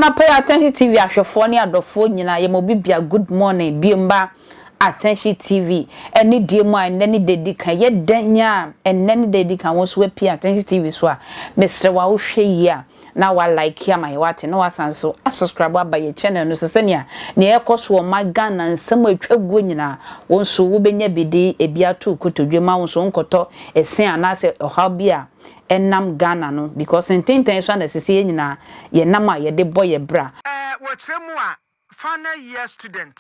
Anapa yi Attention TV ahwɛfoɔ ne adɔfoɔ nyinaa yɛma obi bia good morning biom ba Attention TV ɛne die mu a ɛnnɛ ne da di kan yɛ dɛn a ɛnnɛ ne da di kan wo nso wapie Attention TV so a mesrɛ wo a wohwɛ yie a na wa like ama yɛ wate na wasan so asubscribe aba yɛ channel no so sɛnea nea ɛkɔ so wɔ ma Ghana nsɛm a atwa guo nyinaa wo nso wobɛnya bi de ebi ato kotodwe ma wo nso nkɔtɔ ɛsen anaasɛ ɔhaw bi a ɛnam Ghana no because ntenten so ana sisi yɛn nyinaa yɛnam a yɛde bɔ yɛ bra. Wɔkyerɛ mu a, final year student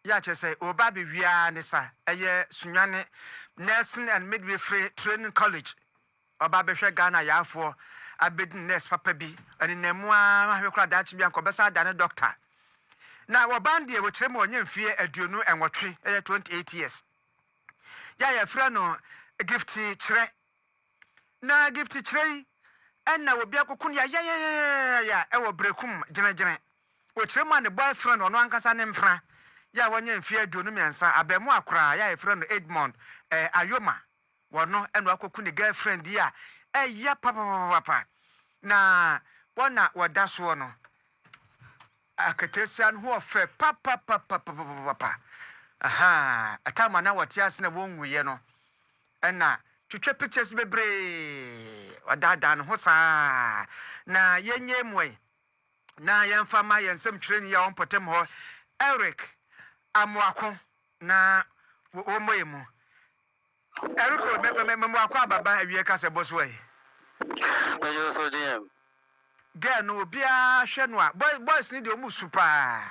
yɛ akyerɛ sɛ ɔreba abɛwie ne sa ɛyɛ Sunyani Nursing and Midwifery Training College. Ɔba abɛhwɛ Ghana yaafoɔ abɛdi nurse papa bi ɔnenam mu ara ahwɛ koraa daakye bi anka ɔbɛsan adane doctor. Na wɔban deɛ, wɔkyerɛ mu a ɔnyɛ mfeɛ 28, ɛyɛ 28 years, yɛ a yɛfrɛ no Gift Kyerɛ. Na Gift Kyerɛ yi ɛna obi akoko no yayayayaya ɛwɔ Berekum Gyinagyina. Wɔkyerɛ mu a ne boyfriend, ɔno ankasa ne mpena, yɛ a wɔnyɛ mfeɛ 23, abɛɛmoa koraa, yɛ a yɛfrɛ no Edmond Ayoma, wɔno ɛna wakɔku ne girlfriend yi a ɛyɛ papapapapa. Na wɔn na wɔda soɔ no, aketesia no ho ɔfɛ papapapapapapa. Aha ɛtam na wɔte ase na wɔnwuyɛ no ɛna twitwa pictures bebree, ɔdaadaa ne ho saa. Na yɛnyɛ mu yi na yɛmfa ma yɛn nsɛm twerɛni a wɔmpɔtam hɔ, Eric Amoako, na wɔmmɔ yɛ mu. Eric, mɛmmoako ababa awie kasa bɔ so yi. Mɛyɛ so GM. Girl no, obiara hwɛ no a, boys ni deɛ, ɔmu su paa.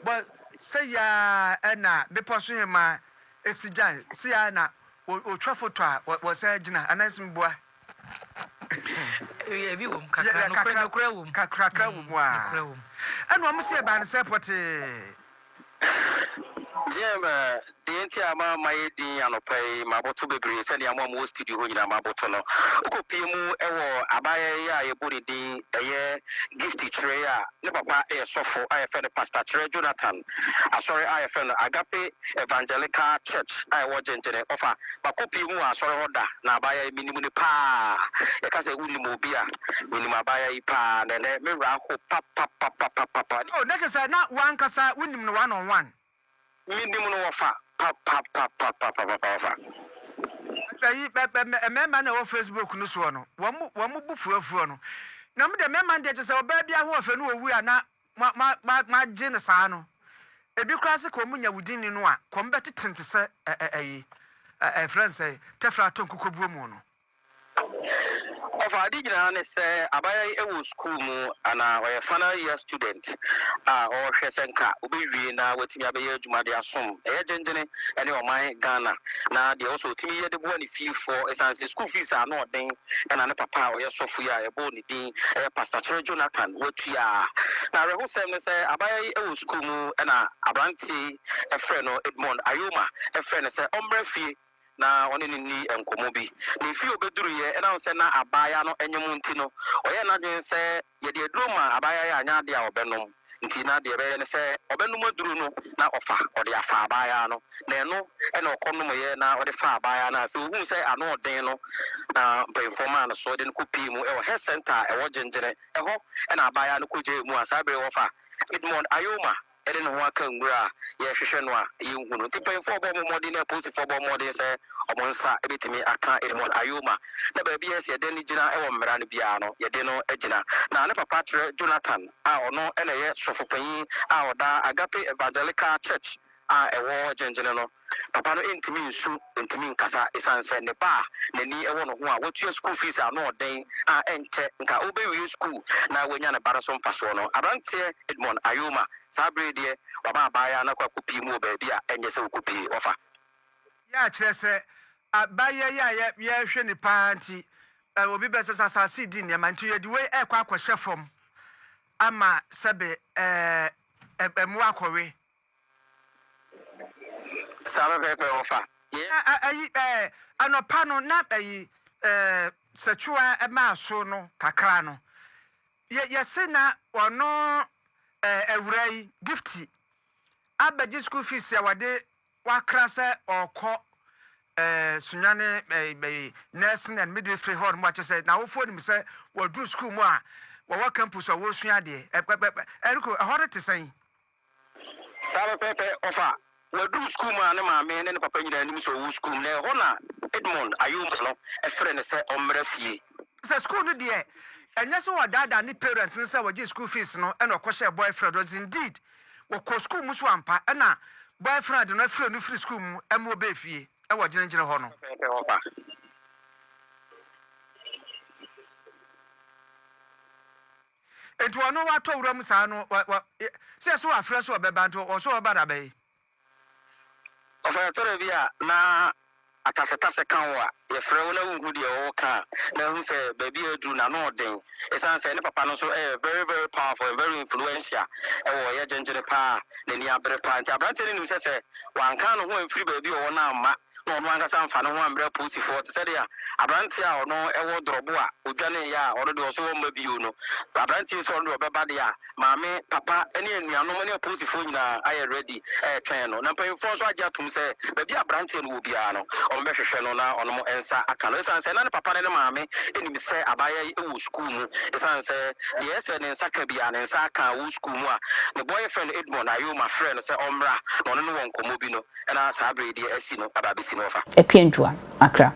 Boy sɛ yaa ɛna bepɔ so hema esi gyan si ya na otwa photo a wɔsɛ gyina anaasɛ mboa. Ebi wɔ mu kakra, nokorɛ nokorɛ wɔ mu. Kakrakra wɔ mu a ɛna ɔmo sɛ ɛbaa no sɛ pɔtee. GM, deɛ nti a ma mayɛ din anɔpa yi, maboto bebree sɛnea mo a mowɔ studio hɔ nyinaa maboto no. Wokɔpie mu ɛwɔ abaayewa yi a yɛbɔ ne din ɛyɛ Gift Kyerɛ a ne papa yɛ sɔfo a yɛfrɛ no Pastor Kyerɛ Jonathan, asɔre a yɛfrɛ no Agape Evangelical Church a ɛwɔ Gyengyene. Ɔfa makɔpie mu wɔ asɔre hɔ da na abaayewa yi menim ne paa. Yɛka sɛ wonim obi a menim abaayewa yi paa, na ɛnɛ me werɛ aho papapapapapa. Oh, na kyerɛ sɛ na wankasa wonim no one on one? Menim no, wɔfa papapapapapa wɔfa. Ayi mmarima na ɛwɔ Facebook no soɔ no, wɔn bu fuafuo no na mo de mmarima deɛ kyerɛ sɛ ɔbaa bi ahoɔfɛ no owu a na ma ma ma ma gye no saa no, ebi koraa sɛ kɔn mu nya wudin ni no a kɔn bɛtete te sɛ ɛ ɛ ɛyi ɛ ɛfrɛ nsɛ tɛfra ato nkokobuo mu no. Ɔfa ade nyinaa ne sɛ abaayewa yi wɔ sukuu mu ana ɔyɛ final year student a ɔrehwɛ sɛ nka wobɛwie na watumi abɛyɛ adwuma de asom ɛyɛ Gyengyene ne ɔman Ghana, na deɛ ɔsɛ ɔtumi yɛ de boa ne fiefoɔ, ɛsiane sɛ school fees a na ɔden ɛna ne papa a ɔyɛ sɔfo yi a yɛbɔɔ ne din ɛyɛ Pastor Kyerɛ Jonathan watua. Na awerɛhosɛm ne sɛ abaayewa yi wɔ sukuu mu ɛna aberanteɛ yi ɛfrɛ no Edmond Ayoma ɛfrɛ no sɛ ɔmmrɛ fie na ɔne ne ni nkɔmmɔ bi. Na efi obɛduruyɛ ɛnam sɛ na abaayewa no ɛnyɛ nti no, ɔyɛ n'adwene sɛ yɛde aduro ma abaayewa yi anya adeɛ a ɔbɛnom, nti na deɛ ɛbɛyɛ ne sɛ ɔbɛnom aduro no na ɔfa ɔde afa abaayewa no, na ɛno ɛna ɔkɔnomyɛ na ɔde fa abaayewa no. Afei ohun sɛ ano ɔden no na mpanyinfoɔ maa no so de no kɔ pii mu ɛwɔ health center a ɛwɔ Gyengyene ɛhɔ, ɛna abaayewa no kɔ mu a saa bere wɔfa Edmond Ayoma ɛde ne ho aka nwura a yɛhwehwɛ no a yɛnhu no. Nti mpanyinfoɔ bɔ ɔmo mmɔden na apolisifoɔ bɔ mmɔden sɛ ɔmo nsa ebɛtumi aka Edmond Ayoma, na baabi yɛ sɛ yɛde no gyina ɛwɔ mmara no biara no, yɛde no gyina. Na ne papa Kyerɛ Jonathan a ɔno ɛna ɛyɛ sɔfopanyin a ɔda Agape Evangelical Church a ɛwɔ Gyengyene no, papa no ntumi nsu, ntumi nkasa, ɛsiane sɛ ne ba a n'ani ɛwɔ no ho a watua school fees a no ɔden a ɛnkyɛ nka wobɛwie school na wanya ne ba no so mfasoɔ no, aberanteɛ Edmond Ayoma saa bere deɛ waba abaayewa no akɔ akɔpie mu wɔ baabi a ɛnyɛ sɛ wokɔpie wɔfa. Yɛ akyerɛ sɛ abayewa yi a yɛhwɛ ne paa nti obi bɛ sɛ asase di nneɛma nti yɛde wei ɛkɔ akɔhyɛ fam ama sɛbe ɛmmoa akɔwe. Saa pɛpɛɛpɛ, wɔfa. Ayi anɔpa no na ayi sɛtwewa ɛmaa so no kakra no, yɛse na ɔno awura yi Gifty abɛgye school fees a wɔde wakra sɛ ɔkɔ Sunyane ɛɛ Nursing and Midwifery hɔ no mu, akyɛ sɛ n'awofoɔ nim sɛ wɔduru school mu a. wɔwɔ campus a wɔresua adeɛ. Ɛ, ɛ, ɛ, Eriko, ɛhɔ no te sɛn? Saa pɛpɛɛpɛ, ɔfa. Waduru sukuu mu a ne maame ne ne papa nyinaa nim sɛ ɔwɔ sukuu mu, na ɛhɔ na Edmond Ayoma no frɛ no sɛ ɔmmra fie. Sɛ sukuu no deɛ, ɛnyɛ sɛ wɔdaadaa ne parents no sɛ wɔgye school fees no na ɔkɔhyɛɛ boyfriend, was indeed wɔkɔɔ sukuu mu so ampa ɛna boyfriend no frɛ no firi sukuu mu ma ɔbɛɛ fie wɔ gyinagyina hɔ no. Pɛpɛɛpɛ, ɔfa. Enti ɔno watɔ wura mu saa no, wa, wa, sɛ so wafrɛ so ɔbɛba, nti ɔso ɔbɛba da bɛn? Ɔfa ɛtɔ da bi a na atasetase ka wo a, yɛfrɛ wo na wonhu deɛ wɔreka a, na ahu sɛ baabi a aduru no ano ɔden. Ɛsiane sɛ ne papa no nso yɛ very very powerful and very influential wɔ ɔyɛ gyengyene paa a, n'ani abere paa. Nti aberanteɛ no nim sɛ sɛ wanka ne ho amfiri baabi a ɔwɔ no amma na ɔno ankasa amfa ne ho ammrɛ apolisifoɔ te sɛ deɛ aberanteɛ a ɔno wɔ drɔbo a ɔdwaneeɛ a ɔno deɛ ɔso ɔmma bio no. Aberanteɛ yi sɛ ɔno deɛ ɔbɛba deɛ a, maame, papa ne anuanom ne apolisifoɔ nyinaa ayɛ ready retwɛn no. Na mpanyinfoɔ nso agye atom sɛ baabi a aberanteɛ no wɔ biara no, wɔbɛhwehwɛ no na wɔn nsa aka no. Ɛsiane sɛ na ne papa ne ne maame nim sɛ abaayewa yi wɔ sukuu mu, ɛsiane sɛ deɛ ɛsɛ ne nsa ka biara ne nsa aka wɔ sukuu mu a, ne boyfriend Edmond Ayoma frɛɛ no sɛ ɔmmra na ɔne no wɔ nkɔmmɔ bi no, Ɛna saa bere yi deɛ asi no aba abɛsi no ɔfa. Akua Ntua, Accra.